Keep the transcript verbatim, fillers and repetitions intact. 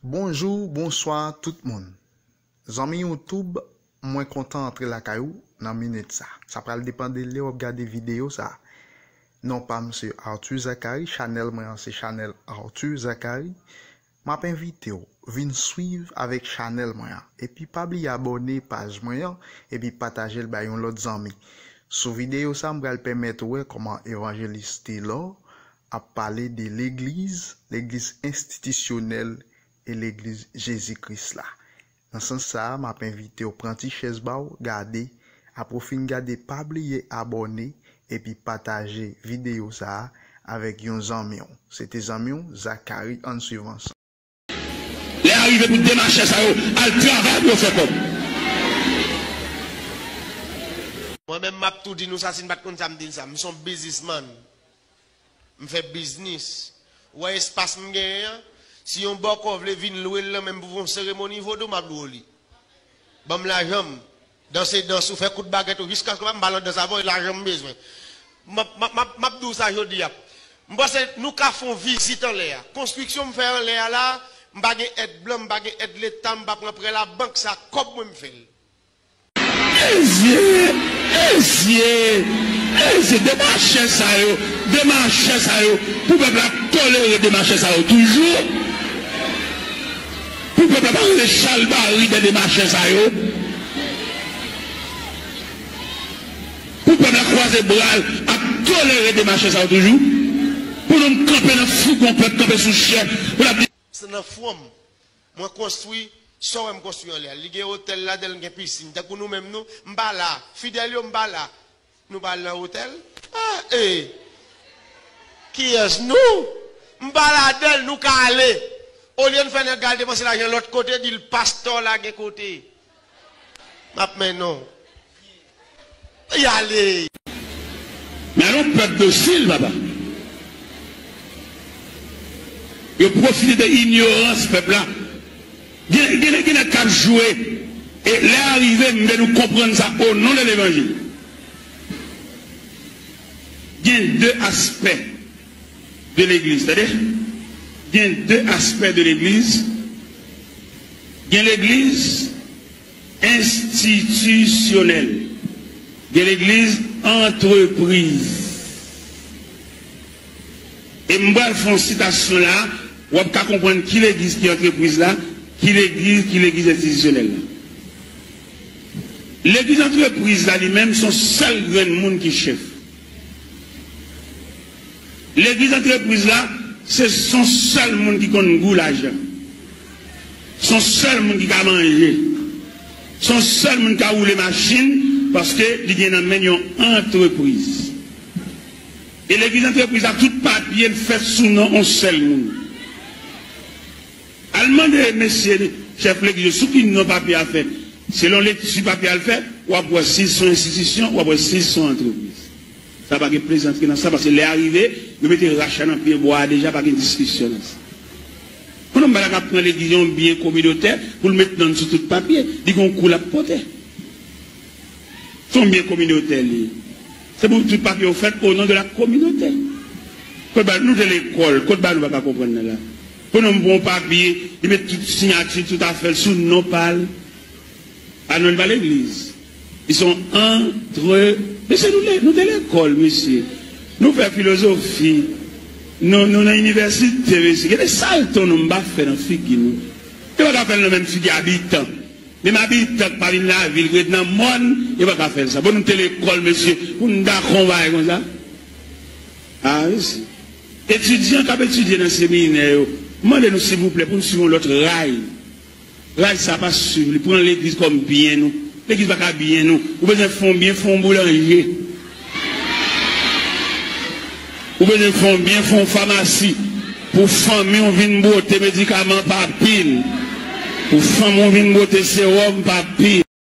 Bonjou, bonswa tout moun. Zanmi YouTube, mwen kontan antre lakay ou nan minit sa. Sa pral depann de lè w ap gade videyo sa. Non pa m se Arthur Zacharie, chanèl mwen an se chanèl Arthur Zacharie. M ap envite w vin swiv avèk chanèl mwen an. Epi pa bliye abòne paj mwen an, epi pataje l bay yon lòt zanmi. Sou videyo sa, m pral pèmèt ou wè kòman Evanjelis Taylor ap pale de legliz, legliz enstitisyonèl e legliz Jezi Kris la. Nan sans sa a, m ap envite w pran ti chèz ba w, gade. Apre w fin gade, pa bliye abòne epi pataje videyo sa a avèk yon zanmi w. Se te zanmi w, Zacharie, ann swiv ansanm. Lè a rive pou demachè sa yo al travay pou yo fè kòb. Mwen menm, m ap tou di nou sa, si n pa t konn sa, m di n sa. M se yon biznismann. M fè biznis. Ou wè espas m genyen an? Si yon bòkò vle vin lwe l nan men m pou fè yon seremoni vodou, m ap lwe w li. Ban m lajan m. Danse dans ou, fè kout bagèt ou, jiskaske m pa al nan dans avè w, e lajan m bezwen. M ap, m ap, m ap, m ap di w sa jodi a. M panse nou ka fè yon vizit anlè a. Konstriksyon m fè anlè a la, m pa gen èd blan, m pa gen èd leta, m pa pran prè labank, sa kòb mwen m fè l. Ezye, ezye, ezye, demachè sa yo, demachè sa yo, pou pèp la tolere demachè sa yo toujou, pou pèp la pa rele chalbari de demachè sa yo, pou pèp la kwaze bra l ap tolere demachè sa yo toujou, pou nou kanpe nan fougon pèp, kanpe sou chè, pou l ap di. Se nan fwon m. Mwen konstwi, sa w wè m konstwi anlè a. Li gen otèl ladan l, gen pisin. Tankou nou menm nou, m pa la. Fidèl yo, m pa la. Nou pa al nan otèl? Ah, e! Kiyès nou? M pa ladan l, nou ka ale. Olye n fè nèg al depanse lajan lòt kote, di l pastè w la gen kote. M ap mennen w. Y ale. Men yon pèp dosil, papa. Yo pwofite de inyorans pèp la. Gen, gen, gen nèg k ap jwe. E lè a rive, m vle nou konprann sa o non de levanjil. Gen de aspè de legliz, tande. Gen de aspè de legliz. Gen legliz enstitisyonèl. Gen legliz antrepriz. E m pral fè yon sitasyon la, w ap ka konprann ki legliz ki antrepriz la, ki legliz, ki legliz enstitisyonèl la. Legliz antrepriz la li menm, se yon sèl grenn moun ki chèf. Legliz antrepriz la, se, se yon sèl moun ki konn gou lajan. Se yon sèl moun ki ka manje. Se yon sèl moun ki ka woule machin, paske li gen nan men l yon antrepriz. E legliz antrepriz la, tout papye l fèt sou non yon sèl moun. Al mande mesye chèf legliz yo sou ki non papye a fèt. Selon lekti papye a l fè, w ap wè si l se yon enstitisyon, w ap wè si l se yon antrepriz. Sa pa gen plezantri nan sa, paske lè a rive, yo mete rach la nan pye bwa a deja, pa gen diskisyon nan sa. Yon nonm pa ta ka pran legliz yon byen kominotè pou l met non l sou tout papye, li gen yon kou l ap pote. Se yon byen kominotè li ye. Se pou tout papye yo fèt o non de la kominote. Kot ba nou te lekòl, kot ba nou pa ka konprann nan la. Pou nonm pran yon papye, li met tout siyati, tout afè l sou non pa l. A non, li pa legliz. Li se yon antre-, mesye, nou le-, nou te lekòl, mesye. Nou fè filozofi. Nou, nou nan inivèsite, mesye. Gade salto nou m pa fè nan figi nou. Yo pa ka fè l nan menm figi abitan. Menm abitan k pa vin lavil, k ret nan mòn, yo pa ka fè l sa. Bon, nou te lekòl, mesye, pou n dakò yon bagay konsa? A, mesye. Etidyan k ap etidye nan seminè yo, mande nou, silvouplè, pou n swiv yon lòt ray. Ray sa pa swiv li, pran legliz kòm byen nou. Legliz pa ka byen nou. Ou bezwen fè yon byen, fè yon boulanje. Ou bezwen fè yon byen, fè yon famasi. Pou fanmi w vin bwote medikaman pa pil. Pou fanmi w vin bwote sewòm pa pil.